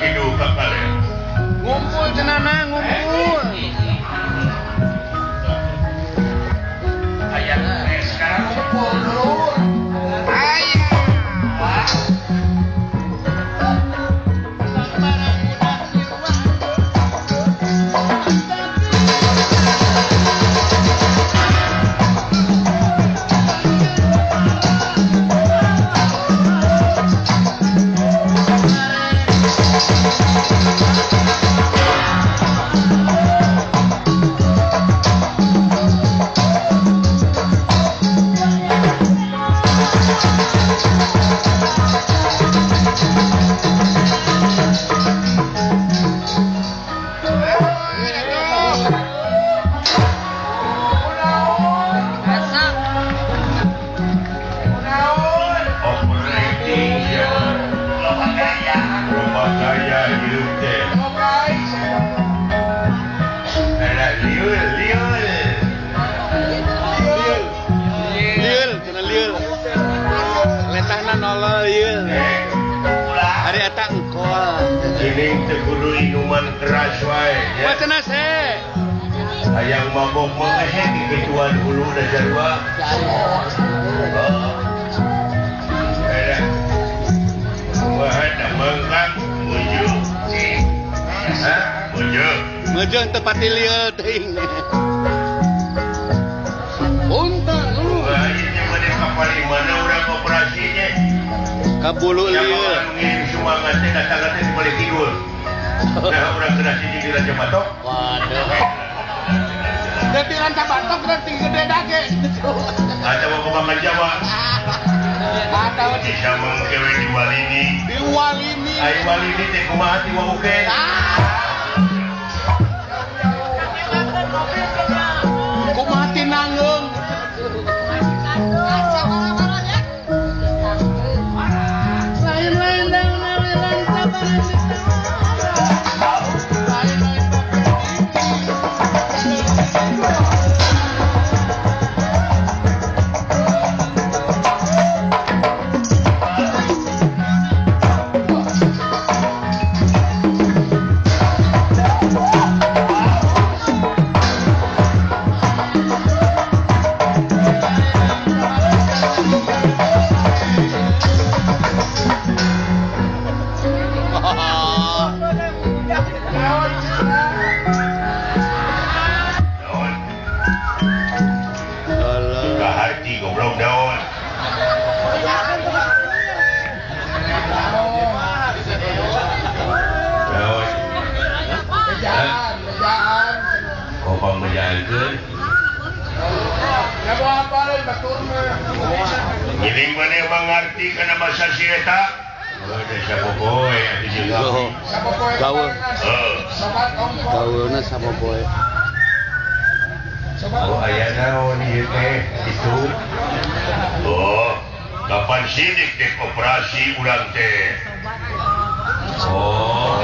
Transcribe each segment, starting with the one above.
kidul ka kaler. Ngumpul cenana ngumpul. Aya sekarang ngumpul dulu. Aya. Minuman keras wae ya. Hayang mabok mah hese dikituan hulu da jarua. Oh. Era. Wah, da mangkang muju. Hah? Muju. Muju teu pati lieu teuing. Punten lu. Wah, ieu mah kapal di mana urang operasinya? Ka bulu lieu. Ngirim semangat teh datang teh balik tidur. Nah, orang kena sini di Ranca Batok. Waduh. Dari Ranca Batok berarti gede dage. Ada mau ke Jawa. Atau bisa mengkewe di Walini. Di Walini. Ai Walini teh kumaha ti wabuke. Kumaha ti nanggeung. Lain-lain Ngiling mana mengerti kana basa si eta? Sapopoe atuh. Gaul. Gaulna sapopoe. Oh, aya naon ieu teh itu? Oh, kapan sidik dek operasi urang teh? Oh.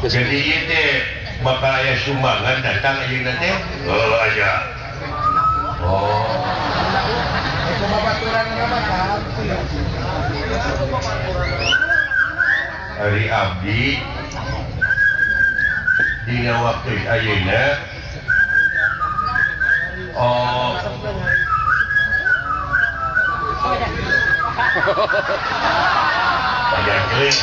Jadi ieu teh bakal aya sumbangan datang ayeuna teh? Oh, aya. Oh. Ari abdi dina waktu ayeuna oh banyak.